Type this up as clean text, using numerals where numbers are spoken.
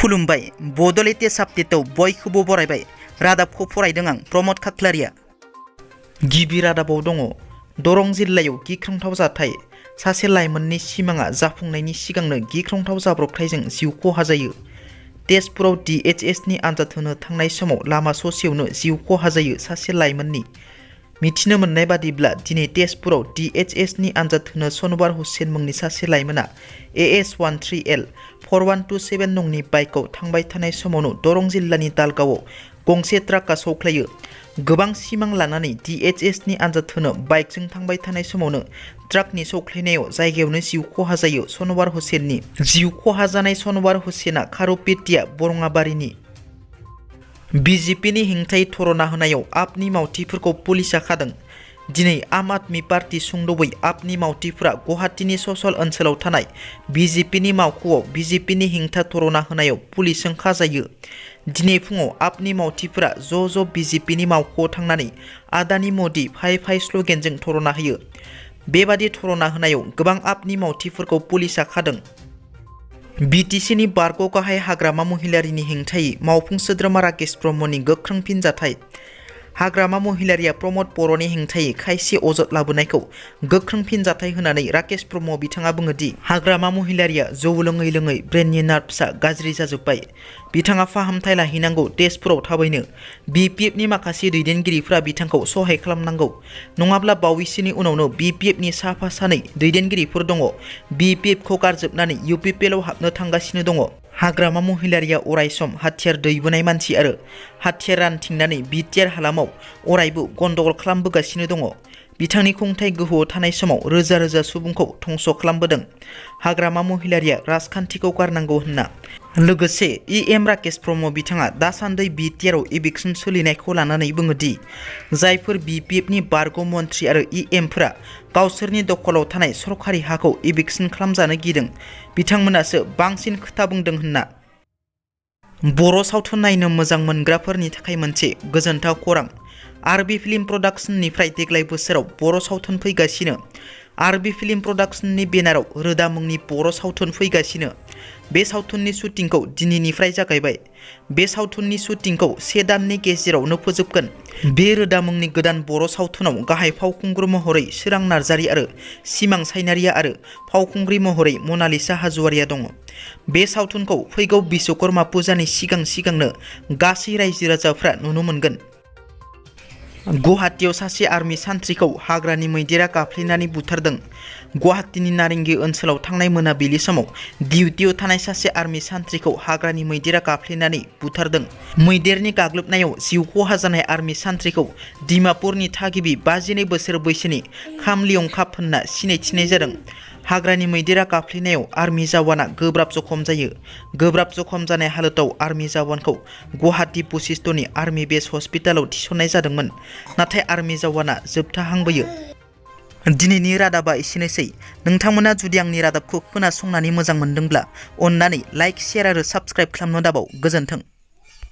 खुलुमबाय बड' लेटेस्ट आपडेटआव बयखौबो बरायबाय। रादाबखौ फरायदों आं प्रमद खाख्लारिया। गिबि रादाबाव दङ दरं जिल्लायाव गिख्रंथाव जाथाय। सासे लाइमोननि सिमाङा जाफुंनायनि सिगांनो गिख्रंथाव जाब्रबथायजों जिउ खहा जायो। तेजपुराव DHSनि आनजाद होनो थांनाय समाव लामा ससेयावनो जिउ खहा जायो सासे लाइमोननि। मिथिनो मोननाय बादिब्ला दिनै तेजपुराव DHSनि आनजाद होनो सनवार हुसेन मुंनि सासे लाइमोना AS13L 4127 नंनि बाइकआव थांबाय थानाय समावनो दरं जिल्लानि दालगावआव गंसे ट्राकआ सौख्लायो। गोबां सिमां लानानै DHSनि आनजाद होनो बाइकजों थांबाय थानाय समावनो ट्राकनि सौख्लायनायाव जायगायावनो जिउ खहा जायो सनवार हुसेननि। जिउ खहा जानाय सनवार हुसेना खारुपेटिया बरङाबारिनि। BJPनि हेंथायै धरना होनायाव आपनि मावथिफोरखौ पुलिसआ खादों। दिनै आम आदमी पार्टी सुंदबै आपनि मावथिफोरा गुवाहाटीनि ससल ओनसोलाव थानाय BJPनि मावख'आव BJPनि हेंथा धरना होनायाव पुलिसजों खाजायो। दिनै फुङाव आपनि मावथिफोरा ज' BJPनि मावख'आव थांनानै आदानि मदि फाय फाय स्ल'गेनजों धरना होयो। बेबादि धरना होनायाव गोबां आपनि मावथिफोरखौ पुलिसआ खादों। BTCनि बारग' गाहाय हाग्रामा महिलारिनि हेंथायै मावफुं सोद्रोमा राकेश ब्रह्मनि गोख्रों फिनजाथाय। हाग्रामा महिलारिया प्रमद बर'नि हेंथायै खायसे अजद लाबोनायखौ गोख्रों फिनजाथाय होनानै राकेश ब्रह्म बिथाङा बुङो दि हाग्रामा महिलारिया जौ लोङै लोङै ब्रेननि नार्भसआ गाज्रि जाजोब्बाय। बिथाङा फाहामथाय लाहैनांगौ तेजपुराव थाबैनो। BPFनि माखासे दैदेनगिरिफ्रा बिथांखौ सहाय खालामनांगौ। नङाब्ला बावैसोनि उनावनो BPFनि साफा सानै दैदेनगिरिफोर दङ BPFखौ गारजोबनानै UPPLआव हाबनो थांगासिनो दङ। हाग्रामा महिलारिया अरायसम हाथियार दैबोनाय मानसि आरो हाथियार रानथिंनानै BTR हालामाव अरायबो गन्दगल खालामबोगासिनो दङ। बिथांनि खुंथाय गोहोआव थानाय समाव रोजा रोजा सुबुंखौ धंस' खालामबोदों। हाग्रामा महिलारिया राजखान्थिखौ गारनांगौ होनना। लोगोसे EM राकेश ब्रह्म बिथाङा दासान्दि BTRआव इभिक्सन सोलिनायखौ लानानै बुङो दि जायफोर BPFनि बारग' मन्थ्रि आरो EMफोरा गावसोरनि दखलाव थानाय सरखारि हाखौ इभिक्सन खालामजानो गिदों बिथांमोनासो बांसिन खोथा बुंदों होनना। बर' सावथुन नायनो मोजां मोनग्राफोरनि थाखाय मोनसे गोजोनथाव खौरां। RB फिल्म प्रडाक्शननिफ्राय देग्लाय बोसोराव बर' सावथुन फैगासिनो। RB फिल्म प्रडाक्शननि बेनाराव रोदा मुंनि बर' सावथुन फैगासिनो। बे सावथुननि शुटिंखौ दिनैनिफ्राय जागायबाय। बे सावथुननि शुटिंखौ 1 दाननि गेजेरावनो फोजोबगोन। बे रोदा मुंनि गोदान बर' सावथुनाव गाहाय फावखुंगुर महरै सोरां नार्जारि आरो सिमां सायनारिया आरो फावखुंग्रि महरै मनालिसा हाज'वारिया दङ। बे सावथुनखौ फैगौ बिश्वकर्मा पुजानि सिगांनो गासै रायजो राजाफ्रा नुनो मोनगोन। गुवाहाटीयाव सासे आर्मि सान्थ्रिखौ हाग्रानि मैदेरा गाफ्लेनानै बुथारदों। गुवाहाटीनि नारेंगी ओनसोलाव थांनाय मोनाबिलि समाव डिउटियाव थानाय सासे आर्मि सान्थ्रिखौ हाग्रानि मैदेरा गाफ्लेनानै बुथारदों। मैदेरनि गाग्लोबनायाव जिउ खहा जानाय आर्मि सान्थ्रिखौ डिमापुरनि थागिबि 52 बोसोर बैसोनि खामलियंखाप होनना सिनायथिनाय जादों। हाग्रानि मैदेरा गाफ्लेनायाव आर्मि जवाना गोब्राब जखम जायो। गोब्राब जखम जानाय हालोदाव आर्मि जवानखौ गुवाहाटी बशिष्ठनि आर्मि बेस हस्पिटालाव थिसननाय जादोंमोन। नाथाय आर्मि जवाना जोबथाहांबोयो। दिनैनि रादाबा एसेनोसै। नोंथांमोना जुदि आंनि रादाबखौ खोनासंनानै मोजां मोनदोंब्ला अन्नानै लाइक, शेयार आरो साबस्क्राइब खालामनो दाबाव। गोजोन्थों।